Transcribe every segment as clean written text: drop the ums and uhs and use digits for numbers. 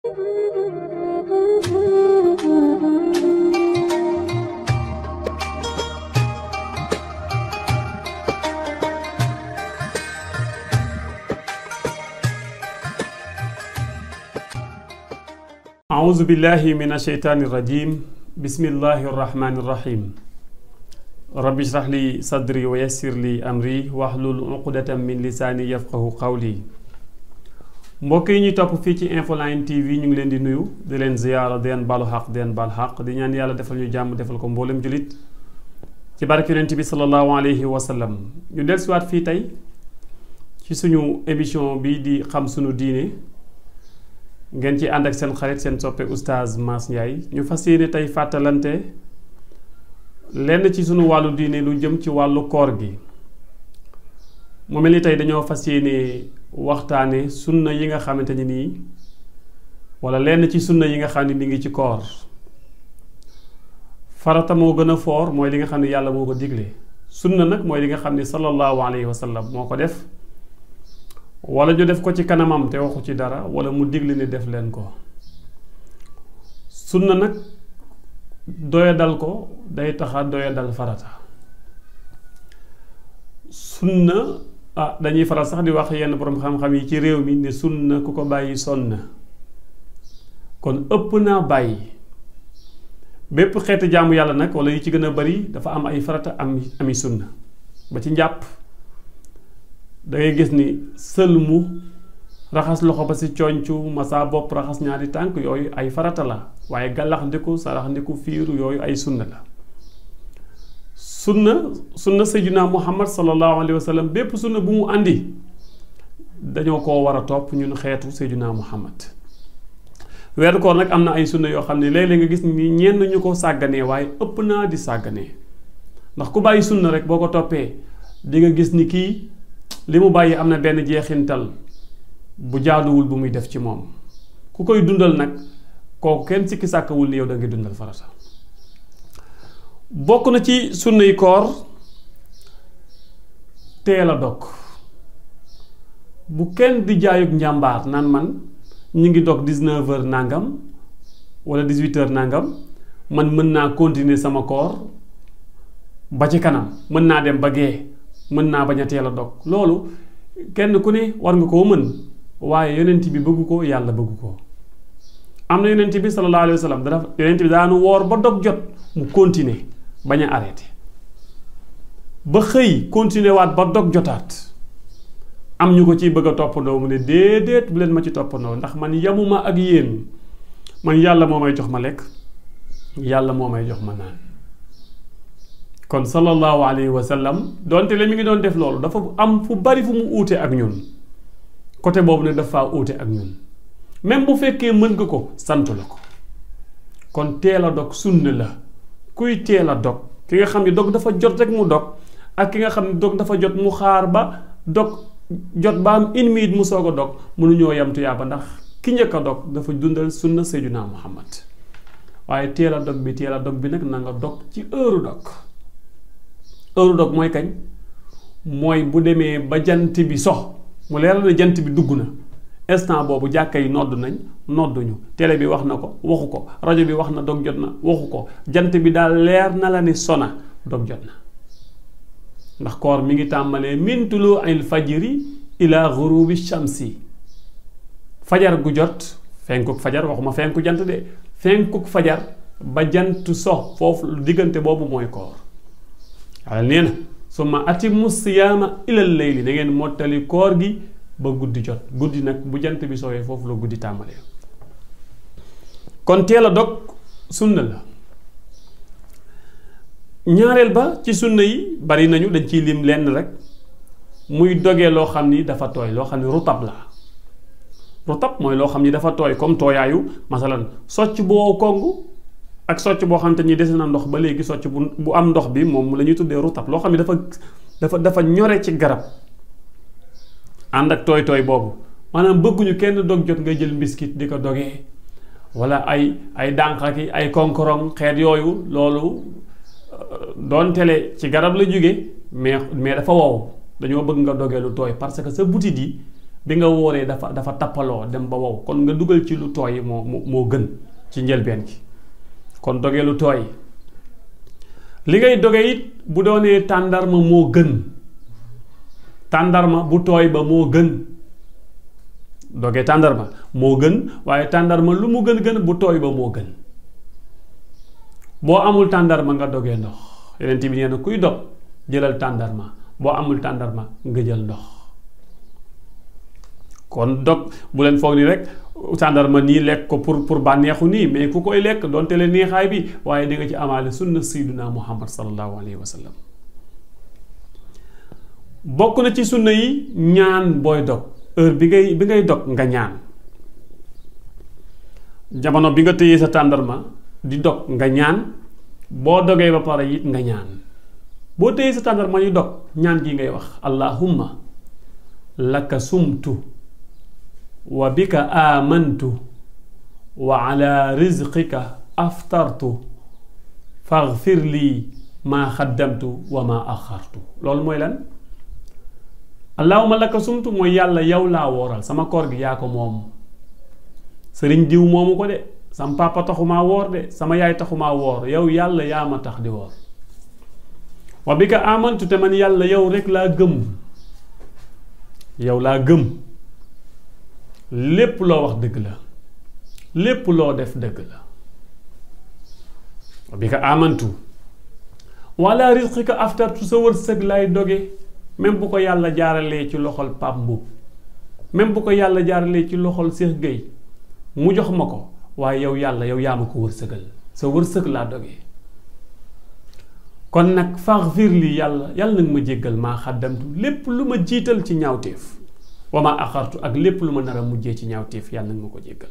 أعوذ بالله من الشيطان الرجيم بسم الله الرحمن الرحيم رب اشرح لي صدري ويسر لي أمري واحلل عقدة من لساني يفقهوا قولي mbokk yi ñuy topp fii ci Infoline TV ñu ngi leen di nuyu di leen ziyaara di leen balu xaq di leen bal xaq di ñaan yàlla defal ñu jàmm defal ko mboolem julit ci barke yonent bi sallallahu alayhi wa sallam ñu dellusiwaat fii tey ci suñu émission bi di xam suñu diine ngeen ci ànd ak seen xarit seen soppe oustaz Mass Ndiaye ñu fas yéene tey fàttalante lenn ci sunu wàllu diine lu jëm ci wàllu koor gi mu mel ni tey dañoo fas yéene waxtaane sunna yi nga xamante ni nii wala lenn ci sunna yi nga xam ne mi ngi ci koor farata moo gën a foor mooy li nga xam ne yàlla moo ko digle sunna nag mooy li nga xam ne sallallahu alayhi wa sallam moo ko def wala ñu def ko ci kanamam te waxu ci dara wala mu digle ni def leen ko sunna nag doyadal ko day taxa doyadal farata sunna dañuy faral sax di wax yenn borom xam-xam yi ci réew mi ne sunna ku ko bàyyi sonn kon ëpp naa bàyyi bépp xeetu jaamu yàlla nag wala yi ci gën a bari dafa am ay farata ami sunna ba ci njàpp da ngay gis ni sëlmu raxas loxo ba si concu masa bopp raxas ñaari tànk yooyu ay farata la waaye gàllax ndiku sarax ndiku fiiru yooyu ay sunna la sunna sayyidina Muhammad sallallahu alayhi wa sallam bépp sunna bu mu andi dañoo koo war a topp ñun xeetu sayyidina Muhammad weeru koor nag am na ay sunna yoo xam ne léeg-léeg nga gis ni ñenn ñu ko sàgganee waaye ëpp naa di sàgganee ndax ku bàyyi sunna rek boo ko toppee di nga gis ni kii li mu bàyyi am na benn jeexintal bu jaaduwul bu muy def ci moom ku koy dundal nag kooku kenn sikki sàkkawul ni yow da ngay dundal farata bokk na ci sunnay koor teel a dog bu kenn di jaayug njàmbaar naan man ñu ngi dog 19h nangam wala 18h nangam man mën naa continuer sama koor ba ci kanam mën naa dem ba gee mën naa bañ a teel a dog loolu kenn ku ne war nga koo mën waaye yonent bi bëggu ko yàlla bëggu ko am na yonent bi sallallahu alayhi wa sallam yonent bi daanu woor ba dog jot mu continuer bañ a arrêté ba xëy continuer waat ba dog jotaat am ñu ko ciy bëgg a toppandoo mu ne déedéet bu leen ma ci toppandoo ndax man yamuma ak yéen man yàlla moo may jox ma lekk yàlla moo may jox ma naan kon sallallahu alayhi wa sallam donte le mi ngi doon def loolu dafa am fu bari fu mu uute ak ñun côté boobu ne dafa uute ak ñun même bu fekkee mën nga ko sant la ko kon teel a dog sunna la kuy teel a dog ki nga xam ne dog dafa jot rek mu dog ak ki nga xam ne dog dafa jot mu xaar ba dog jot ba am une minute mu soog a dog mënuñoo yam tuyaaba ndax ki njëkk a dog dafa dundal sunna Seydina Muhammad waaye teel a dog bi nag na nga dog ci heure dog mooy kañ mooy bu demee ba jant bi sox mu leeral na jant bi dugg na instant boobu jàkka yi nodduñu télé bi wax na ko waxu ko rajo bi wax na dog jot na waxu ko jant bi daal leer na la ni sona dog jot na ndax koor mi ngi tàmbalee min tuluu'il fajri ila ghurubi shamsi fajar gu jot fenkuk fajar waxuma fenku jant de fenkuk fajar ba jant sox foofu diggante boobu mooy koor wala nee na summa atimmu siyaama ilal layli da ngeen mottali koor gi ba guddi jot guddi nag bu jant bi sooyee foofu la guddi tàmbalee kon teel a dog sunna la ñaareel ba ci sunna yi bari nañu dañ ciy lim lenn rek muy dogee loo xam ni dafa tooy loo xam ni rutab la rutab mooy loo xam ni dafa tooy comme tooyaayu masalan socc bu wow kongu ak socc boo xam te ni dese na ndox ba léegi socc bu am ndox bi moom la ñuy tuddee rutab loo xam ne dafa ñore ci garab ànd ak tooy boobu maanaam bëgguñu kenn dog jot ngay jël mbiskit di ko dogee wala ay dànq ki ay konkorong xeet yooyu loolu doon tele ci garab la jóge mais dafa wow dañoo bëgg nga dogee lu tooy parce que sa butit yi bi nga wooree dafa tappaloo dem ba wow kon nga dugal ci lu tooy moo gën ci njëlbeen gi kon doge lu tooy li ngay doge it bu doonee tàndarma moo gën tàndarma bu tooy ba moo gën doge tàndarma moo gën waaye tàndarma lu mu gën bu tooy ba moo gën boo amul tàndarma nga dogee ndox Yonent bi nee na kuy dog jëlal tàndarma boo amul tàndarma nga jël ndox kon dog bu leen foog ni rek tàndarma nii lekk ko pour bànneexu nii mais ku koy lekk doonte le neexaay bi waaye di nga ci amaale sunna sayyiduna Muhammad sallallahu alayhi wa sallam bokk na ci sunna yi ñaan booy dog heure bi ngay dog nga ñaan jamono bi nga tëyee sa tàndarma di dog nga ñaan boo dogee ba pare it nga ñaan boo tëyee sa tàndarma di dog ñaan gi ngay wax allahumma laka sumtu wa bika amantu wa ala rizqika aftartu faghfir lii maa xaddamtu wa maa axartu loolu mooy lan allahumma laka sumtu mooy yàlla yow laa wooral sama koor gi yaa ko moom sëriñ diw moomu ko de sama papa taxumaa woor de sama yaay taxumaa woor yow yàlla yaa ma tax di woor wa bika amantu te man yàlla yow rek laa gëm yow laa gëm lépp loo wax dëgg la lépp loo def dëgg la wa bika amantu wala rizqika aftartu sa wërsëg lay doge même bu ko yàlla jaaralee ci loxol Pape Mboup même bu ko yàlla jaaralee ci loxol Cheikh Gueye mu jox ma ko waaye yow yàlla yow yaa ma ko wërsëgal sa wërsëg laa doge kon nag faghfir lii yàlla nag ma jéggal maa xaddamtu lépp lu ma jiital ci ñaawteef wa ma axartu ak lépp lu ma nar a mujjee ci ñaawteef yàlla nag ma ko jéggal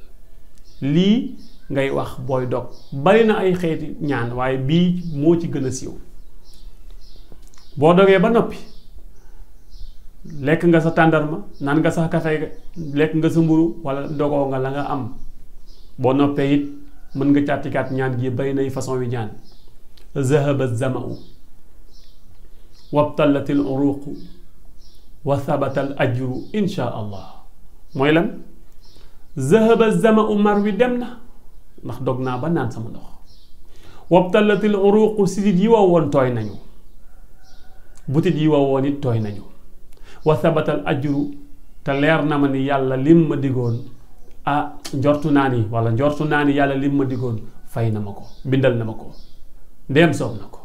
lii ngay wax booy dog bari na ay xeeti ñaan waaye bii moo ci gën a siiw boo dogee ba noppi lekk nga sa tàndarma naan nga sa kafe lekk nga sa mburu wala dogoo nga la nga am boo noppee it mën nga càttikaat ñaan gi bari nay façon wi ñaan zahaba zama'u wabtallat al uruqu wa thabata al ajru insha allah mooy lan zahaba zama'u mar wi dem na ndax dog naa ba naan sama ndox wabtallat al uruqu sidit yi woon tooy nañu butit yi woon it tooy nañu wa thabata al ajru te leer na ma ni yàlla lim ma digoon njortu naa ni yàlla lim ma digoon fay na ma ko bindal na ma ko ndéem soob na ko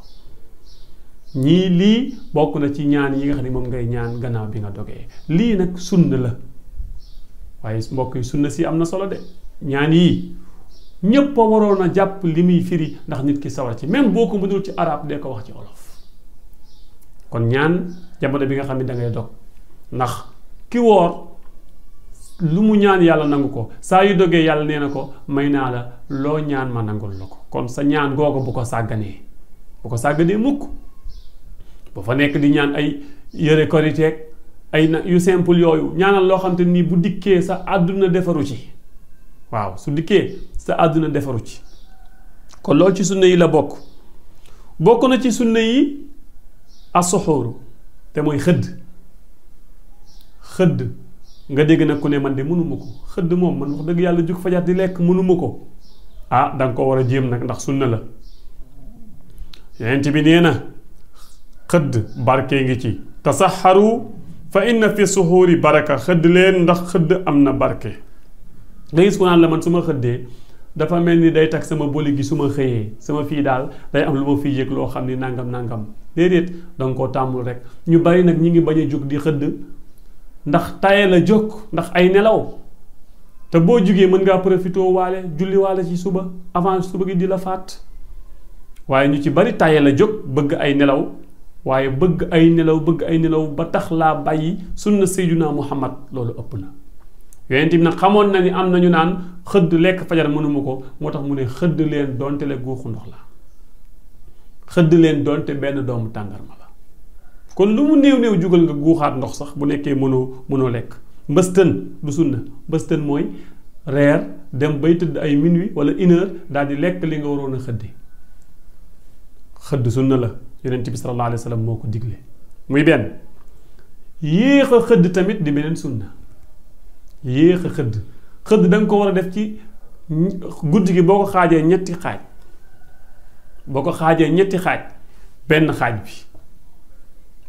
ñii lii bokk na ci ñaan yi nga xam ne moom ngay ñaan gannaaw bi nga dogee lii nag sunna la waaye mbokk yi sunna si am na solo de ñaan yii ñépp a waroon a jàpp li muy firi ndax nit ki sawar ci même boo ko mënul ci arab dee ko wax ci olof kon ñaan jamono bi nga xam ne da ngay dog ndax ki woor lu mu ñaan yàlla nangu ko saa yu dogee yàlla nee na ko may naa la loo ñaan ma nangul la ko kon sa ñaan googu bu ko sàgganee mukk bu fa nekk di ñaan ay yëre koriteeg ay na yu simple yooyu ñaanal loo xam te nii bu dikkee sa àdduna defaru ci waaw su dikkee sa àdduna defaru ci kon loolu ci sunna yi la bokk na ci sunna yi as-suxuuru te mooy xëdd nga dégg nag ku ne man de mënuma ko xëdd moom man wax dëgg yàlla jug fajar di lekk mënuma ko danga ko war a jéem nag ndax sunna la Yonent bi nee na xëdd barke ngi ci tasaxaru fa inna fi suxuuri baraka xëdd leen ndax xëdd am na barke nga gis ko naan la man su ma xëddee dafa mel ni day tax sama boli gi su ma xëyee sama fii daal day am lu ma fii yëg loo xam ni nangam déedéet danga koo tàmmul rek ñu bari nag ñi ngi bañ a jóg di xëdd ndax taye la jóg ndax ay nelaw te boo jugee mën ngaa profité waale julli waale ci suba avant suba gi di la faat waaye ñu ci bari taye la jóg bëgg ay nelaw waaye bëgg ay nelaw ba tax laa bàyyi sunna sayyiduna Muhammad loolu ëpp na Yonent bi nag xamoon na ni am nañu naan xëdd lekk fajar mënuma ko moo tax mu ne xëdd leen doonte le guuxu ndox la xëdd leen doonte benn doomu tàndarma la kon lu mu néew jugal nga guuxaat ndox sax bu nekkee mënoo lekk mbëstën du sunna mbëstën mooy reer dem bay tëdd ay minuit wala 1h daal di lekk li nga waroon a xëdd sunna la Yonent bi sallallahu alayhi wa sallam moo ko digle muy benn yéex a xëdd tamit di beneen sunna yéex a xëdd xëdd da nga ko war a def ci guddi gi boo ko xaajee ñetti xaaj benn xaaj bi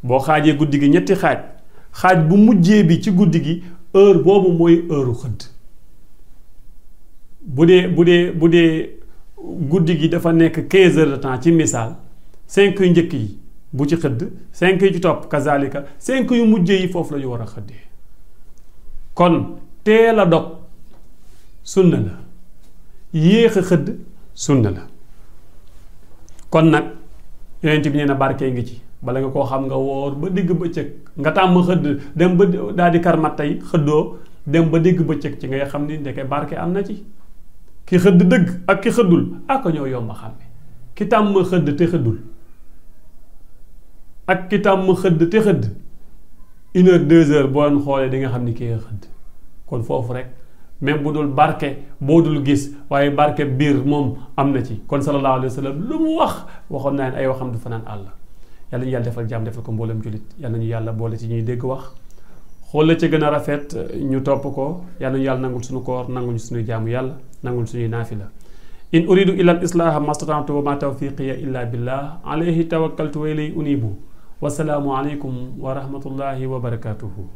boo xaajee guddi gi ñetti xaaj bu mujjee bi ci guddi gi heure boobu mooy heure xëdd bu dee guddi gi dafa nekk 15 heures de temps ci misaal 5 yu njëkk yi bu ci xëdd 5 yu ci topp kazalika 5 yu mujjee yi foofu la ñu war a xëddee kon teel a dog sunna la yéex a xëdd sunna la kon nag yonent bi nee na barke ngi ci bala nga koo xam nga woor ba digg bëccëg nga tàmm xëdd dem ba daal di karmat tey xëddoo dem ba digg bëccëg ci ngay xam ni ndeke barke am na ci ki xëdd dëgg ak ki xëddul ak ñoo yomb a xàmme ki tàmm xëdd te xëddul ak ki tàmm xëdd te xëdd 1 heure 2 heures boo leen xoolee di nga xam ni kii nga xëdd kon foofu rek même bu dul barke boo dul gis waaye barke biir moom am na ci kon sallallahu alayhi wa sallam lu mu waxoon naa ne ay waxam du fanaan àll yàlla ñu yàlla defal jàmm defal ko mboolem jullit yàlla ñu yàlla boole ci ñuy dégg wax xool la ci gën a rafet ñu topp ko yàlla ñu yàlla nangul suñu koor nangul suñuy jaamu yàlla nangul suñuy naafila in uridu illa al islaha mastata'tu wa ma tawfiqiya illa billah alayhi tawakkaltu wa ilayhi unibu wasalaamu aleykum wa rahmatullahi wa barakatuhu